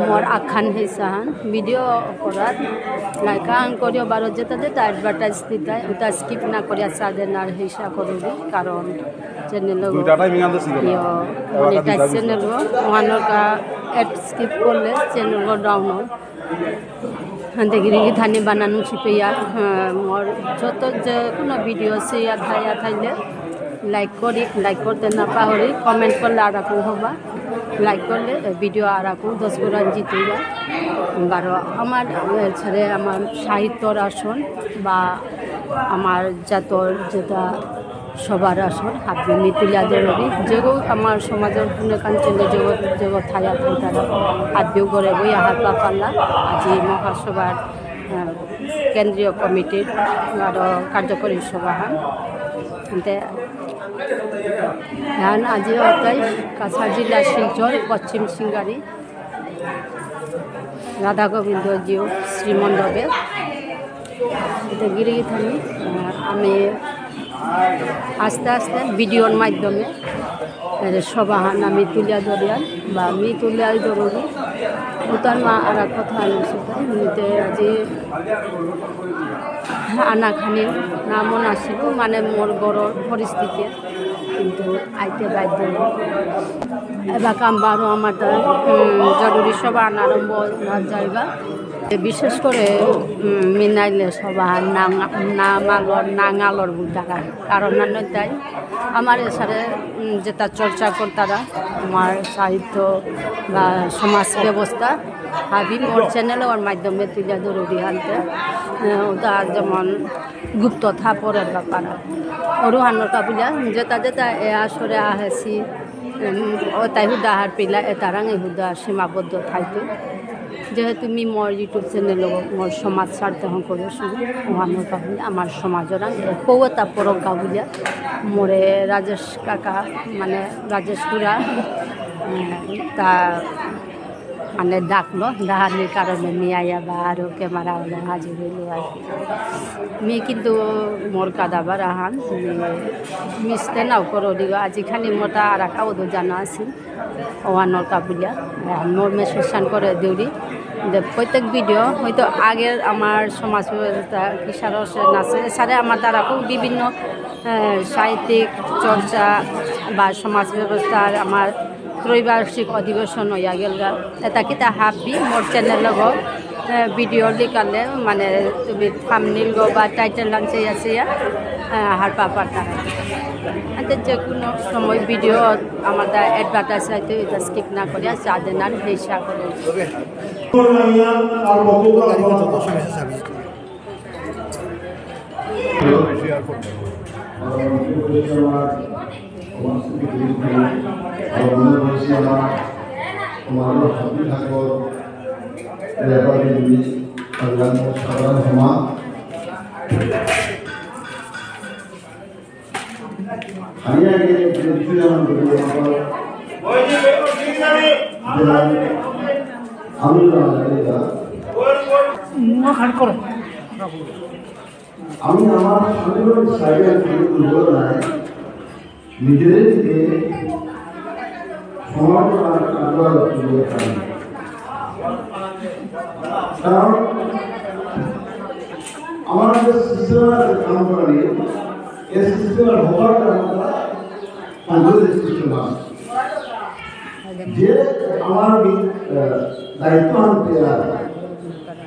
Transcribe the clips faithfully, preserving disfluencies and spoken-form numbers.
মোর আখান হেসাহান ভিডিও করার লাইক আন করিও বারো যেটা যেটা অ্যাডভার্টাইজ দিতাই ওটা স্কিপ না করিয়া চা দেনার হেসা করবি, কারণ চ্যানেল দুইটা টাইমিং আনতে ছিল না। ইয়ো, এবার মনিটাইজ দিতে চ্যানেল ওহানোর কা অ্যাড স্কিপ করলে চ্যানেল ডাউন হয়। হাতে গিরি গিথানি বানানো শিপেয়া, হ্যাঁ, মোর যত যে কোনো ভিডিও সে ইয়া থাই ইয়া থাইলে লাইক করি, লাইক করতে না পাহরি, কমেন্ট করলে আর আকু হবা, লাইক করলে ভিডিও আর আকু দশ গুণ জিতে যায়। বারো আমার, এ, ছেড়ে আমার সাহিত্যর আসন বা আমার জাতর যেটা সবার আসন হাবি মি তুলিয়া ধরবি, যেগো আমার সমাজর কোনো কাঞ্চন জগৎ জগৎ থায়া থাইতারা হাবিও করে বই আহার পাপাল্লা আজি মহাসভার, আহ, কেন্দ্রীয় কমিটির আরো কার্যকরী সভাহান। এতে হান আজি অতাই কাছাড় জিলা শিলচর পশ্চিম সিঙ্গারি রাধা গোবিন্দ জিউ শ্রীমণ্ডপে। এতে গিরি গিথানি, আহ, আমি আস্তে আস্তে ভিডিওর মাধ্যমে, আহ, সভাহান আমি তুলিয়া ধরিয়ান বা আমি তুলিয়া ধরুরি। ওতার মা আর এক কথা আমি সেটা নিতে আজি আনাখানি নামও নাছিল, মানে মোর ঘরর পরিস্থিতি কিন্তু আইতে বাধ্য হই। এবার কাম বারো আমার তো, উম, জরুরি সভা আরম্ভ হওয়ার জায়গা। বিশেষ করে, উম, মিনাইলে সভা না, না মালর, না গালর বুলতারা। কারণ না তাই আমার এসারে, উম, যেটা চর্চা করতারা, আমার সাহিত্য বা সমাজ ব্যবস্থা, হাবি মোর চ্যানেল ওর মাধ্যমে তুলে ধরুরি হানতে। আহ, ওটা যেমন গুপ্ত থাপড়ের ব্যাপার। অরু হানোর কাবুলিয়া যেটা যেটা এ আসরে আহেসি, উম, ও তাই হুদা হার পিলা এ তারাং এ হুদা সীমাবদ্ধ থাইতো। যেহেতু মি মোর YouTube চ্যানেল মোর সমাজ স্বার্থ হং করে শুধু ও হানোর কাবুলিয়া আমার সমাজরাং এ পৌতা পরক কাবুলিয়া মোরে রাজেশ কাকা মানে রাজেশ খুড়া, উম, তা মানে ডাকলো, ডাহানির কারণে নিয়ে আয়া বা আরো ক্যামেরা হলো হাজির হইলো আর কি। মি কিন্তু মোর কাদাবার আহান, মি মিসতে নাও করো দিগো, আজি খালি মোটা আর এক আউদো জানা আছিল, ওয়ানোর কাবুলিয়া, আর মোর মেসেজ করে দেউরি। যে প্রত্যেক ভিডিও হয়তো আগের আমার সমাজ ব্যবস্থা কিসারো সে নাচে, এসারে আমার দ্বারা খুব বিভিন্ন, আহ, সাহিত্যিক চর্চা বা সমাজ ব্যবস্থার আমার ত্রৈবার্ষিক অধিবেশন হইয়া গেল গা। এটা কিতা হাবি মোর চ্যানেল লগো, এ, ভিডিও লিখালে মানে তুমি থাম্বনেইল গো বা টাইটেল লাঞ্চে আছে ইয়া, এ, হারপা পারতারা। আচ্ছা, যে কোনো সময় ভিডিও আমাদের অ্যাডভার্টাইজ হইতে এটা স্কিপ না করিয়া চা দেনার হেসা করে। আমি আমার সাধারণ সাইকেল তুলে তুলব না, নিজেদের দিকে সমাজ আর আগ্রহ তুলে পারি। কারণ আমার যে সিস্টেম আছে কাম করানি, এই সিস্টেমের হবার কারণটা আগ্রহের সিস্টেম আছে। যে আমার বি-, আহ, দায়িত্ব আনতে আর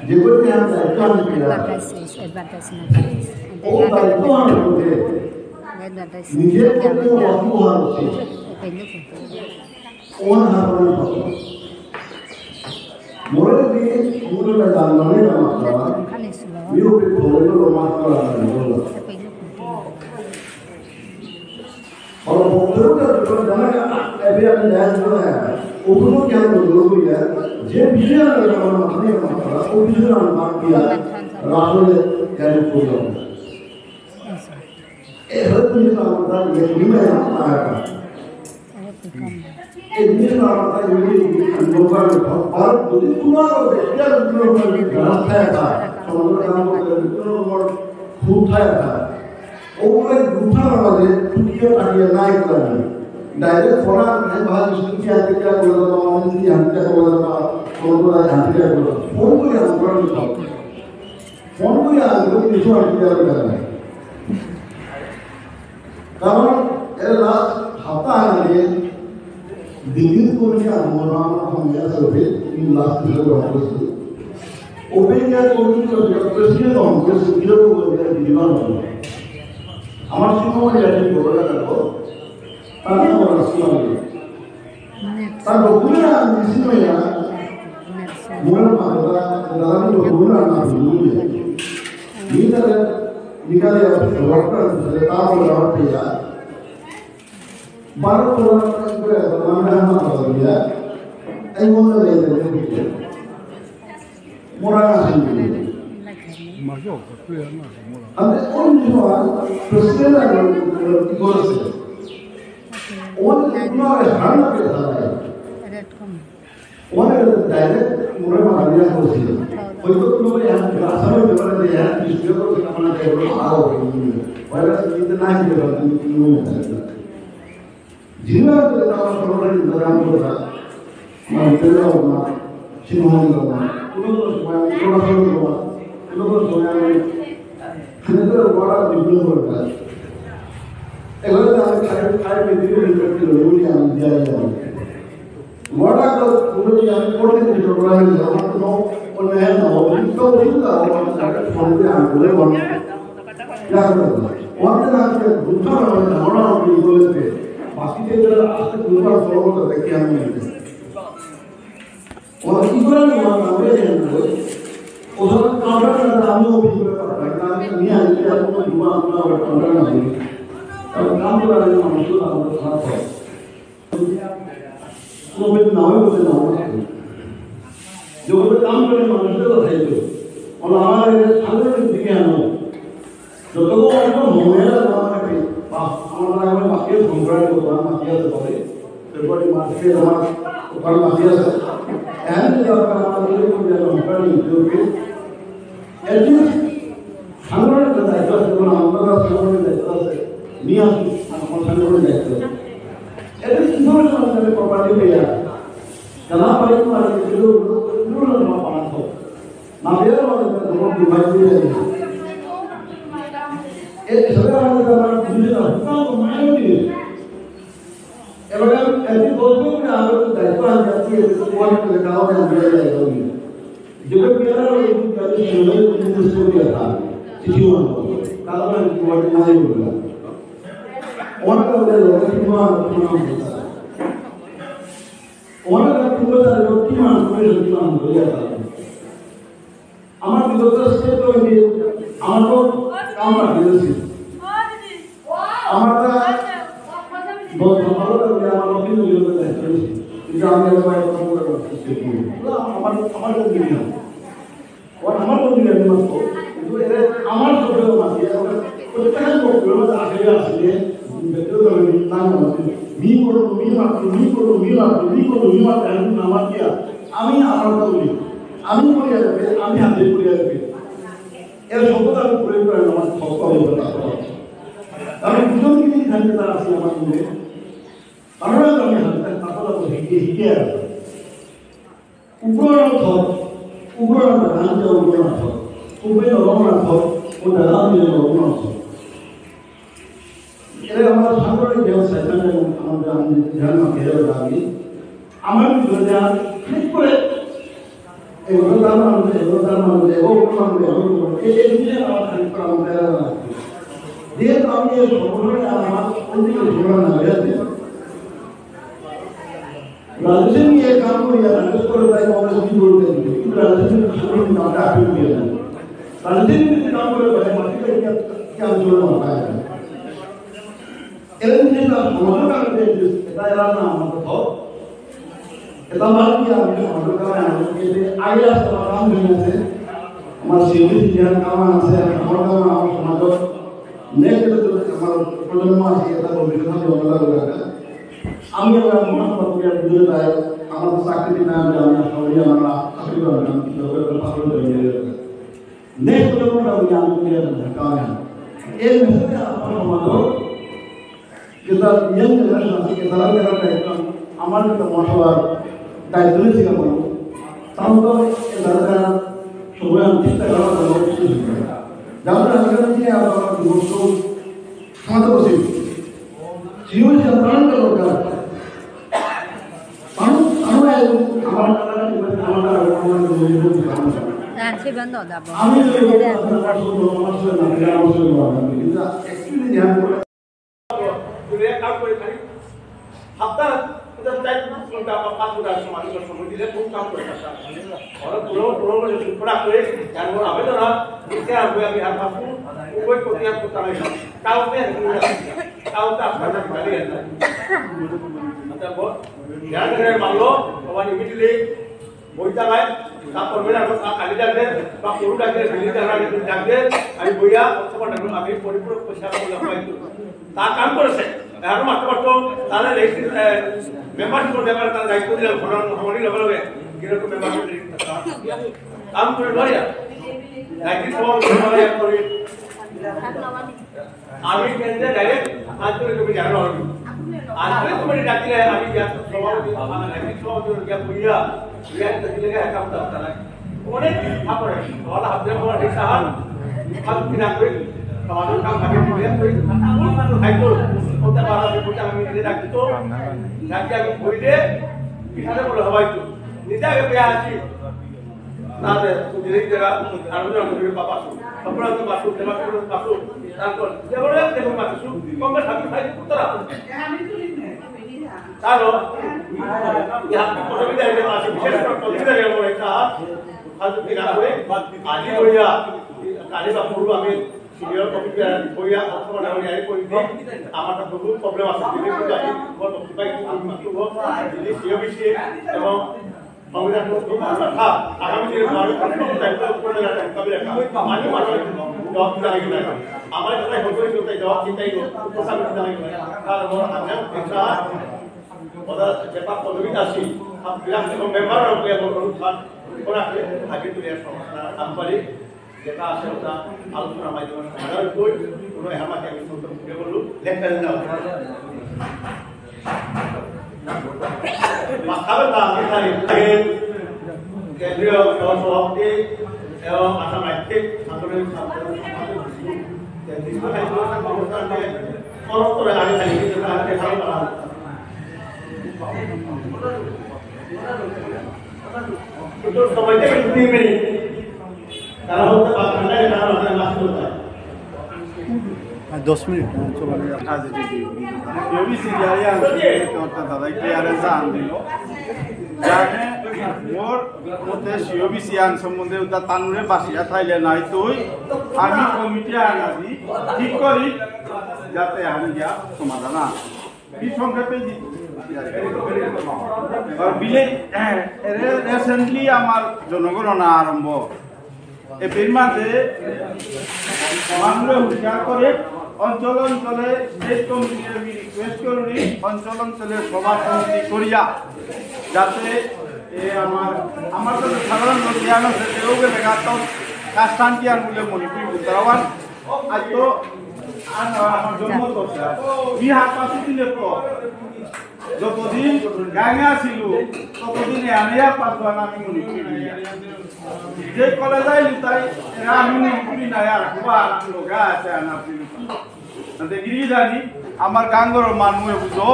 যে কোনো আমি দায়িত্ব আনতে আর ও দায়িত্ব আনতে নিজের প্রতি অসুবিধা হচ্ছে। ওর হারমোনি পাবো। মোরে দিয়ে মোরে দান মানে আমার খাওয়া। মিও পে ভরে লো আমার খাওয়া। और बहुत जरूरत है, तो जाना का, अभी आपने नया जो है, उनको क्या बोलो भैया, जे विषय में हमारा अपने हमारा, वो विषय में बात किया, राहुल ने क्या जो बोला। ए, हर दिन का होता है, ये भी मैं आता है। ए, ये भी मैं आता है, ये भी लोगों का बहुत, बहुत बुरी दुआ हो गई, क्या लोगों का रास्ता है था, तो हम लोग काम को करते हैं, और खूब था था। ওগুলো গুঠার মাঝে টুকিও টাকিয়ে নাই করে। ডাইরেক্ট ফোন আর নাই, ভাই, স্কুল কি আনতে কিয়া করে দেবো, আমি কি আনতে কিয়া করে দেবো, ফোন করে আনতে কিয়া করে দেবো, ফোন করে আনতে কিয়া করে দেবো, ফোন করে আনতে কিয়া করে দেবো, কিছু আনতে কিয়া করে দেবো। কারণ এর লাস্ট হাপ্তা আগে দিল্লি করে আমার আমার ফোন নিয়ে আসবে, এই লাস্ট দিলে গ্রহণ করেছিল। ওপেন এয়ার কমিটি করে প্রেসিডেন্ট গ্রহণ করেছিল, কিরকম করে দিল্লি গ্রহণ করলো। আমার সঙ্গে ওই জায়গায় বড় লাগলো, তারা আমার আসলে তার ডকুমেন্ট আর মিসিং হয়ে যায়। মোর মাথা দাদা ডকুমেন্ট আর না ভুলে যায়। মিটারে মিটারে ডক্টর তারপর ডক্টর পেয়া বারো ডলার করে মানে আমার কথা দিয়া এই মনে নেই। মোরা আসেন। আমি অন্য সময় প্রেসিডেন্ট আর কি করেছে। ওদের কোনো হার না পেয়ে থাকে। ওদের ডাইরেক্ট মোরা মারিয়া করছিল। হয়তো কোনো আসামে ব্যাপারে যে হ্যাঁ, বিষ্ণু করছে, আমরা যে আরো ভাইরাস দিতে না দিতে পারতাম। জিলা যেটা আমার সরকারি ইন্তজাম করতা, মানে, তেলেগাঁও না, সিংহভাগ না, কোনো কোনো সময় আমি সরাসরি না, কোনো কোনো সময় আমি সেন্ট্রাল বর্ডার ডিপ্লয় করতা। এবার তো আমি খাই, খাই, আমি দিয়া যাবো। বর্ডার তো পুরো যে আমি করতে দিতে পারি, আমার কোনো অন্যায় না হবে, তো ওই তো আমার ফোন দিয়ে আমি বলে বন্ধ। ওয়ানতে না করে দুটো না করে আমরা কি বলেছে, বাকিতে যারা আসতে দুবার ফলো করতে দেখি আমি। ওরা কি করে না, আমরা জানি না। ওরা কামড়া না, আমিও কি করে পারবো? আমি নিয়ে আসি, আমি তো দুবার আমরা ওরা কামড়া না করি। কারণ কাম করে আমি মানুষ তো আমরা খারাপ হয়। কোনো বেদ না হয়, বলতে না হয়। জগতে কাম করে মানুষের কথা হইতো। ওরা আমার সাধারণ দিকে আনো। যতক্ষণ আমরা মনে হয় না, আমার কাছে, বাহ, আমার মনে হয় বাকি সংক্রান্ত দোকান বাকি আছে তবে। ফেব্রুয়ারি মাসে আমার দোকান বাকি আছে। এমন যে দরকার আমার মনে হয় যে আমরা নিতে হবে। At least সাধারণ একটা দায়িত্ব আছে, যেমন আমরা সাধারণ দায়িত্ব আছে, নিয়ে আসুন, আর আমার সাধারণ দায়িত্ব আছে। At least information আছে, আমি properly পেয়ে আসি। জানা পারি তো আর কিছু, কিছু না পাওয়া তো। না পেয়ে আমাদের কোনো ডিভাইস দিয়ে যাবে। এ, এসবে আমাদের আমার বুঝে না, হুকাম তো মাইন্ড দিয়ে। এবারে আমি একদিন বলবো যে আমার তো দায়িত্ব আমি যাচ্ছি, এর তো ওয়ার্ক করে দাও, আমি দিয়ে যাই, আমি। যেটা পেয়ারা ওই দিন কাজে শুনে, ওই দিন তো স্টোরি আছে। কিছু মনে করো। কারণ আমি তোমাকে নাই বললাম। ওয়ার্ক করে দাও, তোমার, তোমার বললাম। ওয়ার্ক করে দাও, তোমার, তোমার বললাম। আমার বিগত স্টেট কমিটি, আমার তো কাম বাকি রয়েছে। আমার তা দশ বারোটা করে আমার অফিস বিগত দায়িত্ব রয়েছে। কিন্তু আমি আর বাইরে কথা বলে স্টেট কমিটি। আমার, আমার তো দিবি না। ওর আমার তো দিবি আমি মাত্র। কিন্তু এরা আমার শব্দ মাতি, ওরা প্রত্যেকের বক্তব্য মাঝে আসলে আসলে, ব্যক্তিগত আমি নাম বলছি। মি করো, মি মাত্র, মি করো, মি মাত্র, মি করো, মি মাত্র, আমি নাম মাতিয়া। আমি আমার কথা বলি। আমি করিয়া যাবে, আমি হাতে করিয়া যাবে। এর শব্দ আমি প্রয়োগ করেন আমার থক পাবো না। কারণ দুজন যদি থাকে তারা আছে আমার মধ্যে। কারণ আমি হাতে তারপর হিকে হিকে আর উগ্র না থক, উগ্র না থাক, আমি যে উগ্র না থক, উগ্র না থক, ও দাদা আমি যে উগ্র না থক। এরা আমার সাধারণ জ্ঞান সেখানে আমাদের আমি ধ্যান মাকে এরা দাবি। আমার ভিতরে যা ঠিক করে এগুলো তার মানুষ, এগুলো তার মানুষ, এগুলো ওর মানুষ, এগুলো ওর মানুষ। এই, এই জিনিসটা আমার খালি করা আমাদের এরা না। যেহেতু আমি এই সংগঠনে আমার কোন দিকে ঝোলা না হয়ে আছে, রাজনীতি নিয়ে কাম করি আর রাজনীতি করে তাই কংগ্রেস কি বলতে দিবে? কিন্তু রাজনীতি নিয়ে কাম করে তাই মাটি করে কি, কি আন্দোলন হয়? এর মধ্যে না সমাজের কারণে এটা এরা না আমাদের হক। এটা মানে কি আমি সমাজের কারণে আমি এই যে আগে আসতে আমার কাম হয়ে গেছে, আমার সিভিল ইঞ্জিনিয়ার কাম আছে, আমার কাম আমার সমাজের নেক্সট আমার প্রজন্ম আছে, এটা ভবিষ্যতে আমি ওনারা করে রাখা। আমি আমার মহান প্রক্রিয়া বুঝে তাই আমার চাকরি না আমি আমি সবাই আমার চাকরি করলাম, কিন্তু ওটা পাথর হয়ে গেল। নেক্সট প্রজন্মটা আমি আমি করে রাখা। এই মেসেজে আমার সমাজ যেতা ইয়াং জেনারেশন আছে, এতারা এতারা দায়িত্ব, আমার একটা মহাসভার দায়িত্ব নিয়েছিলাম বলো। তাও তো এতারা সময় আমি চিন্তা করা ভালো কিছু ছিল না। যার ফলে আমি বললাম যে আমরা দুবর্ষ সমাজে বসে। সিও সে প্রাণ দরকার। মানুষ, আমরা আমার, আমার, আমার, আমার, আমার, আমার, আমার, হ্যাঁ, সে বন্ধ দাও। আমি যদি বলি, আমার সঙ্গে, আমার সঙ্গে না, আমার সঙ্গে না, কিন্তু actually ধ্যান করে তুমি এক কাম করে খালি সপ্তাহ এটা চার ঘন্টা বা পাঁচ ঘন্টা সময়, সময় দিলে খুব কাম করে থাকতাম। ওরা পুরো, পুরো করে সুপড়া করে, জানবো আবেদন আর বুঝতে আর বই আমি আর পাঁচু, ওই করতে আর করতে আমি কাউকে, কাউকে আপনার কাছে বাড়ি আর নাই। আচ্ছা, বল, ধ্যান করে মানলো, তোমার immediately বই চালায়, তারপর বেলা এখন তা কালি ডাকবে, বা গরু ডাকবে, বিলি ডাকবে, ডাকবে, আমি বইয়া, অথবা ডাকবে, আমি পরিপূরক পয়সা করে পাই তো। তা কাম করেছে। এখন মাত্র মাত্র তাহলে এই, এ, মেম্বারশিপ দেবার তার দায়িত্ব দিলে ঘটনা হমানি লগে লগে, যেরকম মেম্বারশিপ কাম করে লয়া। একদিন সভাপতি লয়া করে। আমি কেন্দ্রে ডাইরেক্ট আঞ্চলিক কমিটি জানানো হবে। আঞ্চলিক কমিটি ডাকিলে আমি যা সভাপতি, আমার রাজ্যিক সভাপতি যা বুঝিয়া, বুঝিয়া তো দিলে গা কাম তো তারা। অনেক দিন থাপড়ে, সভাটা হাতে আমার এই সাহান, আমি কিনা করি, সমাজের কাম থাকে, বুঝিয়া করি, কোন কাম খাইতো, কোনটা পারা হবে, কোনটা আমি নিজে রাখতো, রাখি আমি বইলে, কিসারে বলে হবাই তো। নিজে আগে পেয়ে আসি। তাতে উনি এই জায়গা, আর উনি আমাদের বাবা আসুন। আপনারা তো বাসু, দেবাসু, বাসু। তারপর, যেমন এক দেখুন বাসু, কমবে সাথে সাইড করতে রাখুন। তারও, ইহা তো প্রথমে জায়গা আছে, বিশেষ করে প্রথমে জায়গা বলে, তা, হয়তো কি না করে, আজি বইয়া, কালি বা পরু আমি সিনিয়র কমিটি বইয়া, অথবা না বইয়া, এই করি দিই, আমার তো বহুত প্রবলেম আছে, যদি একটু যাই, বল, ভাই, আমি মাতব, যদি সিও বেশি, এবং সংবিধান, আগামী দিনে ভারত দায়িত্ব করে মোকাবিলা করা। মানুষ, মানুষ, জবাব দিতে হবে। আমার কথাই হতো, এই কথাই জবাব দিতেই হবে। উপস্থাপন দিতে হবে। কারণ আমরা একটা ওরা যেটা পদবীতে আছি, বিরাট কোনো মেম্বার হবে, এবং অনুষ্ঠান করা হবে, আগে তুলে আসবো। আমরা কাম পারি, যেটা আছে ওটা আলোচনার মাধ্যমে সমাধান করি, কোনো এহামাকে আমি সন্তোষ করে বললু, লেখা না। মাস্টার তা আমি জানি, কেন্দ্রীয় সহ সভাপতি এবং আসাম রাজ্যিক ছাত্রলীগ ছাত্র সংসদের কেন্দ্রীয় সাহিত্য সংস্থাকে পরস্পরে আগে জানিয়ে দিতে পারতে ভালো করা হতো। কিন্তু সময়টা কিন্তু দুই মিনিট। তারা হতে পারবে না, এটা আমাদের মাসুল হয়। আর দশ মিনিট, হ্যাঁ, চলো। সিওবিসি জারি আন সম্বন্ধে তো একটা দাদাই ক্লিয়ারেন্স আন দিল। জানে মোর মতে সিওবিসি আন সম্বন্ধে উদা তানুরে বাসিয়া থাইলে নাই তুই, আমি কমিটি আনাদি ঠিক করি যাতে আমি গিয়া সমাধান আন। এই সংক্ষেপে দি-, আর বিলে, এ, রে-, recently আমার জনগণনা আরম্ভ। এপির মাঝে মানুষ হুঁশিয়ার করে অঞ্চল অঞ্চলে স্টেট কমিটির আমি রিকোয়েস্ট করি অঞ্চল অঞ্চলে সভা সমিতি করিয়া যাতে এ আমার, আমার তো সাধারণ জ্ঞান আছে, কেউ গেলে গাছ কাস্তান জ্ঞান বলে মণিপুরি বুঝতে পারবেন। আর তো আর আমার জন্ম করছে। মি হাত পাশে দিলে তো যতদিন গাঙে আসিল, ততদিন এনে আর পাঁচ বার আমি মনে করি। যে কলেজ আইলি তাই এরা আমি মনে করি না, আর খুব আর লোক আছে, আর না করি। তাতে গিরি জানি, আমার গাঙর মানুষ বুঝো,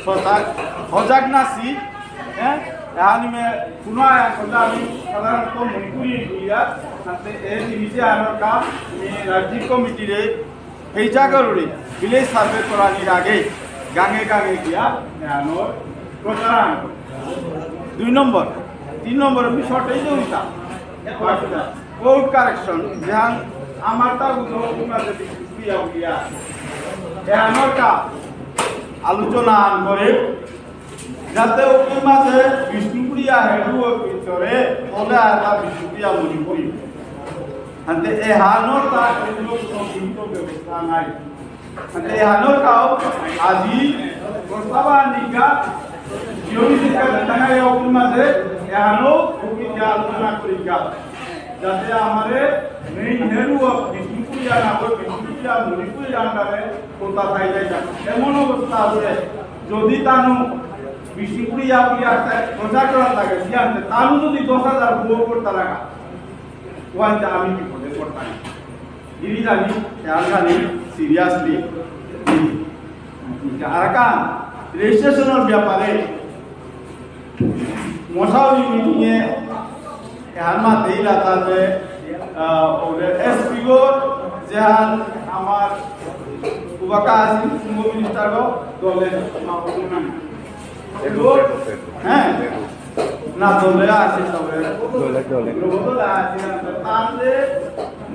সজাগ, সজাগ নাসি, হ্যাঁ? এহানি মে কোনো আয়া কথা আমি সাধারণত মণিপুরি বুলিয়া, তাতে এ জিনিসে আমার কাম, আমি রাজ্যিক কমিটিরে এই জাগারুরি ভিলেজ সার্ভে করানির আগে গাঙে গাঙে গিয়া এহানোর প্রচার আরম্ভ। দুই নম্বর, তিন নম্বর আমি শর্টেজ উল্টা কোর্ট কারেকশন, যেহান আমার তা উদ্যোগ মাঝে বিষ্ণুপ্রিয়া উলিয়া এহানোর কা আলোচনা আন করে যাতে ওকে মাঝে বিষ্ণুপ্রিয়া হেডু ভিতরে তলে আতা বিষ্ণুপ্রিয়া মণিপুরি। হাতে এহানোর তা এগুলো কোনো কিন্তু ব্যবস্থা নাই। হাতে এহানোর তাও আজি প্রস্তাব নিকা জিওরি শিক্ষা জানাই ওকে মাঝে এহানো ওকে যা আলোচনা করিকা। যাতে আমারে মেইন হেরু বিষ্ণুপুরিয়া না করে বিষ্ণুপুরিয়া মণিপুরি জানটারে কোথা পাই যায় না। এমন অবস্থা আছে, যদি তানু বিষ্ণুপুরিয়া পুরিয়া একটা প্রচার করা লাগে, সিয়ান্তে তানু যদি দশ হাজার ভুয়ো করতে লাগা, ওয়াইতে আমি বিপদে পড়তাম। গিরি জানি, খেয়াল জানি, সিরিয়াসলি। আরাকান রেজিস্ট্রেশনের ব্যাপারে মশাউরি মিটিংয়ে এহার মাতেই লাতাতে, আহ, ওদের এসপি গো, যেহান আমার উবাকা আসিল, কুম্ভ মিনিস্টার গো, দলে হ্যাঁ, না, দলে আসিল তবে। দলে, দলে। দলে আসিল, তাহলে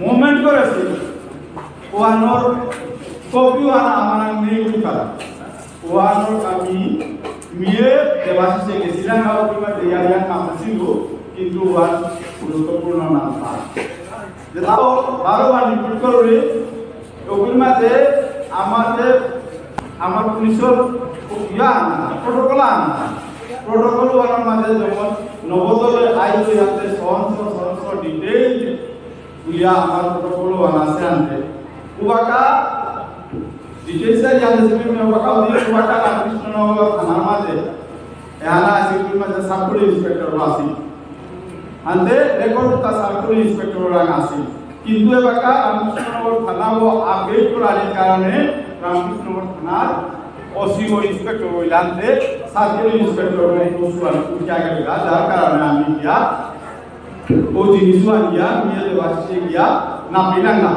মুভমেন্ট করেছিল। ওয়ানোর কপি ওয়ান আমার নেই উঠি পারা। ওয়ানোর আমি মিয়ে দেবাশিসে গেছিলাম, আর ওপরে দিয়া দিয়া কাম ছিল, কিন্তু ওয়ান গুরুত্বপূর্ণ না পায়। যেটা বারো বার রিপিট করে, ওগুলোর মাঝে আমাদের, আমার পুলিশের ইয়া আনা, প্রোটোকল আনা। প্রোটোকল ওয়ানোর মাঝে যেমন নবদলে আইসে যাতে সহংস, সহংস ডিটেইল বুলিয়া আমার প্রোটোকল ওয়ান আছে আনতে। উবাকা ডিটেইলস জানতে সেটা উবাকা দিয়ে উবাকা রামকৃষ্ণনগর থানার মাঝে এহানা আছে, ওগুলোর মাঝে সাব পুলিশ ইন্সপেক্টর আছে। আনতে রেকর্ড তা সাব পুলিশ ইন্সপেক্টর রাং আছে। কিন্তু এবাকা রামকৃষ্ণনগর থানা ও আপডেট করার কারণে রামকৃষ্ণনগর থানার ওসি ও ইন্সপেক্টর ওইলান্তে সাব পুলিশ ইন্সপেক্টর ওই পশুয়ান উঠে গেল, যার কারণে আমি গিয়া ও জিনিস ওয়ান গিয়া নিয়ে দেওয়া গিয়া না পেলাম না।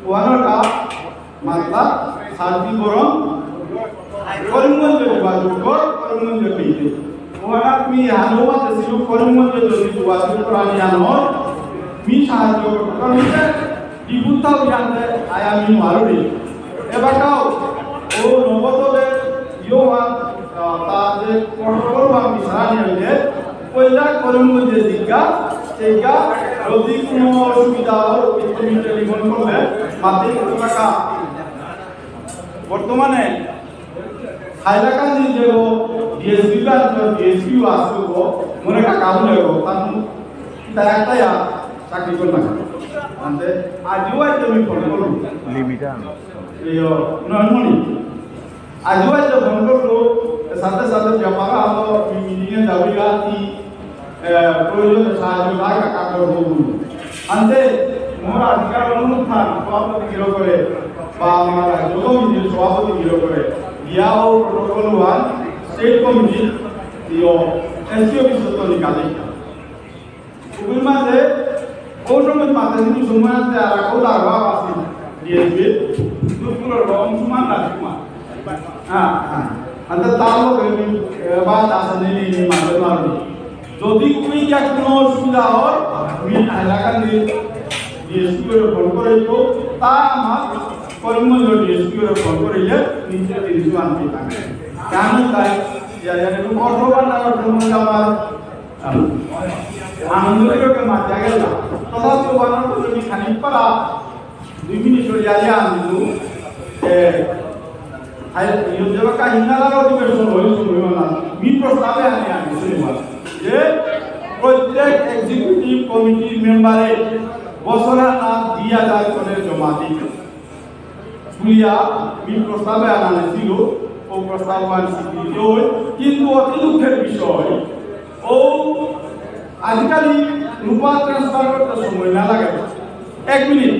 ওয়ানোর কা মাতলা শান্তি বরং করিমগঞ্জ যোগাযোগ কর, করিমগঞ্জ পেইতে। ওরা তুমি হালুয়া দেশিল করিমগঞ্জ যদি যোগাযোগ করানি আনো, মি সাহায্য করতে। কারণ হচ্ছে, ডিপুতাও জানতে আয়া মি মারুরি। এবাকাও, ও নবতলে ইয়োহান, আহ, তা যে প্রটোকল বা মিশানি হইলে, পয়লা করিমগঞ্জে জিজ্ঞা, জিজ্ঞা, যদি কোনো অসুবিধা হয়, তুমি টেলিফোন করলে, মাতে টাকা। বর্তমানে হাইলাকান্দি যে ডিএসপি ব্রাঞ্চ, ডিএসপি আসুক, মনে কাকা হলে, তার তার একটা ইয়া চাকরি করলাম। আনতে আজিও আজ আমি ফোন করুন। লিমিট আনো। এই নয়মণি। আজিও আজ ফোন করলো, সাথে সাথে ব্যাপার আলো, মিটিংয়ে যাবি রাতি, এ, প্রয়োজনে সাহায্য লাগে, কাকা করবো বলুন। আনতে মোর আজিকার অনুষ্ঠান সভাপতি গিরকরে বা আমার রাজ্য কমিটির সভাপতি গিরকরে, ইয়াও প্রোটোকল ওয়ান স্টেট কমিটি, ইয়ো এসপি অফিস তো নিকালে। ওগুলোর মাঝে ও সময় মাঝে কিন্তু সময় আছে, আর এখন দাঁড়া আছে, ডিএসপি দুপুরের রং সমান রাখুমা। হ্যাঁ, হ্যাঁ। আচ্ছা, তাও এ, বা চাষা নেই, নেই, মাঝে মারুন। যদি কুই যা কোনো অসুবিধা হয়, আমি এলাকা দিয়ে ডিএসপি করে ফোন করে দিব, তা আমার করিমগঞ্জ ডিএসপি করে ফোন করে ইয়ে নিচে তিনশো আনতে থাকে। কেন তাই? ইয়া, ইয়া, একটু কঠোর বান্না করতে মনে আমার, আহ, আনন্দ করে মাঝে গেল। তথাপি ওয়ানোর তো যদি খানিক পারা দুই মিনিট হয়ে যায়, আমি তো, এ, আই, ইয়ে, যেবাকা হিঙ্গালার অধিবেশন হয়েছিল, হইল না। মি প্রস্তাবে আমি, আমি শুনলাম যে প্রত্যেক এক্সিকিউটিভ কমিটির মেম্বারে বছরে না দুই হাজার করে জমা দিতে। বুলিয়া মি প্রস্তাবে আনা ছিল, ও প্রস্তাব আনছি, কিন্তু অতি দুঃখের বিষয়, ও আজিকালি রূপা ট্রান্সফার করতে সময় না লাগে। এক মিনিট,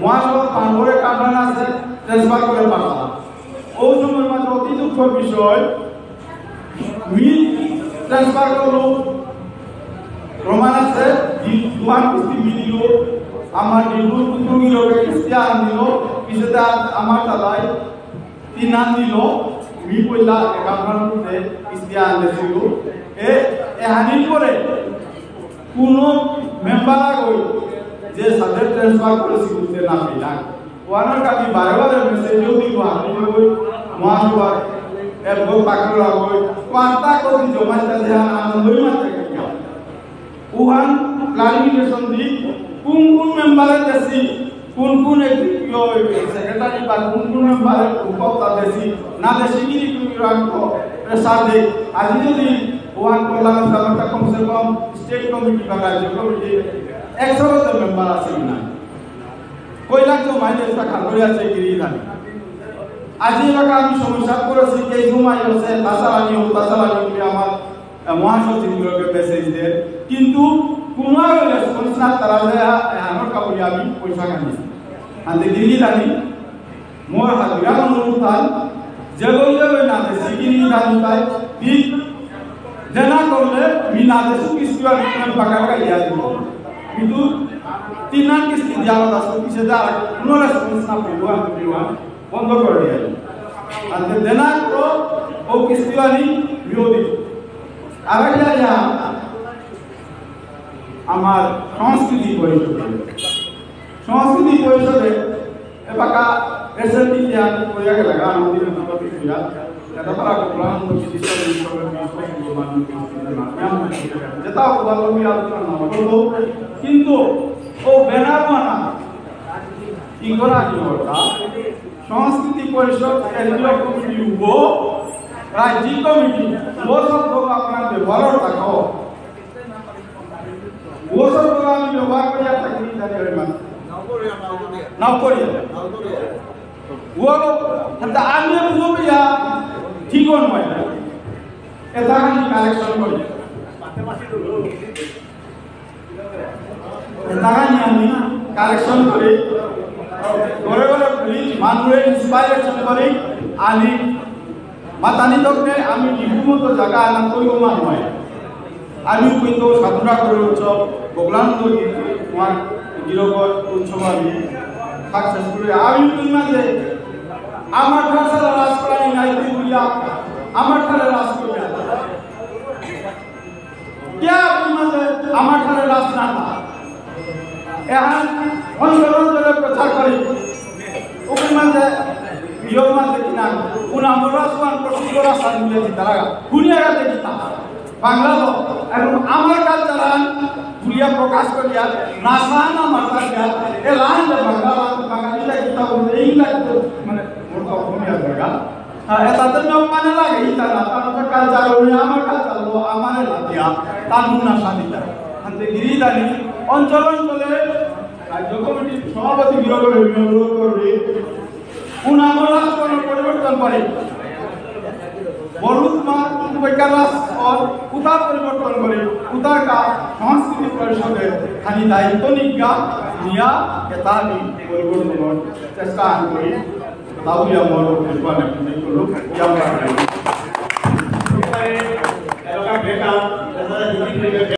মহাসভা পানভরে কাটান আছে, ট্রান্সফার করে পাঠান। ও সময় মাঝে অতি দুঃখর বিষয়, মি ট্রান্সফার করলো, প্রমাণ আছে, দি-, দুহান কিস্তি মি দিল, আমার ডিভোর্স পুত্র গিরকে কিস্তি আন দিল, পিছতে আ-, আমার দাদাই তিন আন দিল, মি পয়লা অ্যাকাউন্ট করতে কিস্তি আন দিছিল। এ, এহানির পরে কোনো মেম্বার আগই যে সাথে ট্রান্সফার করেছি বুঝতে না পেলাম। ওয়ানোর কাছে বারে বারে মেসেজও দিব, আপনি ওই মহাসভার একদম পাকড় লাগবে, পাঁচটা কপি জমা দিতে দেন, আনন্দই মাত্র গেলাম। উহান ক্লারিফিকেশন দি, কোন কোন মেম্বারে দেসি, কোন কোন এক্সিকিউটিভ সেক্রেটারি বা কোন কোন মেম্বারে উপভোক্তা দেসি, না দেসি কি তুমি রাখো, প্রেসার দে। আজি যদি উহান করলাম, তাহলে কমসে কম স্টেট কমিটি বা রাজ্য কমিটি একশো জন মেম্বার আছে কি না? কয় লাখ তো মাইনে একটা খাল করে আছে গিরি ধান। আজি এলাকা আমি সমস্যা করেছি, কে জুমাই আছে, তাছাড়া নিয়ম, তাছাড়া নিয়ম কি আমার, আহ, মহাসচিব গুলোকে মেসেজ দেয়। কিন্তু কোনো রেসপন্স না, তারা যে, আহ, আমার কাপড়ে আমি পয়সা খানি। আনতে গিরি ধানি, মোর হাজিরা অনুরোধ তাই, যেগো যেগো না দেশি গিরি ধান তাই, ঠিক দেনা করলে মি না দেশু কিস্তি আর মি পাকা পাকা দিয়া দিব। কিন্তু তিন লাখ কিস্তি দিয়া আমার দাস পিছে দা আর কোনো রেসপন্স না পেলো, আমি পেলো, বন্ধ করে দিয়ে। আর যে দেনা করো, ও কিস্তি আনি, মিও দিব। আর একটা ইয়া, আমার সংস্কৃতি পরিষদে, সংস্কৃতি পরিষদে এবাকা এসএলটি যে আমি কইয়া গেলাগা, আমার দিনে নবতি কইয়া, এটা পারা কোপ্রান বিশিষ্ট বিশিষ্ট মানুষ, যেটা ওভাবে আমি আলোচনা না করবো, কিন্তু ও ব্যানার বানা, ইগোরা কি কথা, সংস্কৃতি পরিষদ, কেন্দ্রীয় কমিটি, ও রাজ্যিক কমিটি, ও সব লোক আপনার ব্যবহার থাকো। ও সব লোক আমি ব্যবহার করিয়া থাকি, জানি ওই মানুষ। নাও করিয়া। ও, হাতে আমি বুঝো ইয়া, ঠিক নয়। এটা আমি কালেকশন করি। এটা আমি কালেকশন করি। ঘরে ঘরে ঘুরি, মানুষের ইন্সপাইরেশন করি, আনি মাতানি তকনে আমি ডিফু মতো জায়গা আনা কইব মান হয়। আমি কইতো সাধুরা করে উৎসব, বগলানন্দ গিরকর উৎসব আমি সাকসেসফুলি আমি কই মাঝে আমার ঠার সারা রাজ প্রাণী নাই তুই বুলিয়া আমার ঠারে রাজ করিয়া। কিয়া কই মাঝে আমার ঠারে রাজ না এখন অঞ্চল অঞ্চলে প্রচার করে। ওখানে মাঝে ইয়ো মাঝে কিনা কোন আমরা সুয়ান প্রসিদ্ধ রাস্তা নিয়ে দিতারা দুনিয়া গেছে কিতা বাংলা তো এখন আমার কালচার আন দুনিয়া প্রকাশ করিয়া নাসান আমার কালচার এলান যে বাংলা বাঙালিরা কিতা বলতে ইংলা কিতা মানে ওর তো অসমীয়া জায়গা। হ্যাঁ, এটাতে নিয়ম মানে লাগে, ইটা না, তার মধ্যে কালচার হলে আমার কালচার হলো, আমার এলাকা, তার মুন্না সাদিতা। হাতে গিরি দানি, অঞ্চল অঞ্চলে রাজ্য কমিটির সভাপতি বিভাগের অনুরোধ করবে, কোন আমার রাষ্ট্র পরিবর্তন করে, বরুদ মা উপেক্ষা রাস অর উতার পরিবর্তন করে, উতার কা সংস্কৃতি পরিষদে খালি দায়িত্ব নিজ্ঞা নিয়া এতা আমি পরিবর্তন চেষ্টা আমি করি। তাও আমার পরিবার নেতৃত্ব করলো, ইয়াম রাখবে। এলাকা বেকার, এলাকা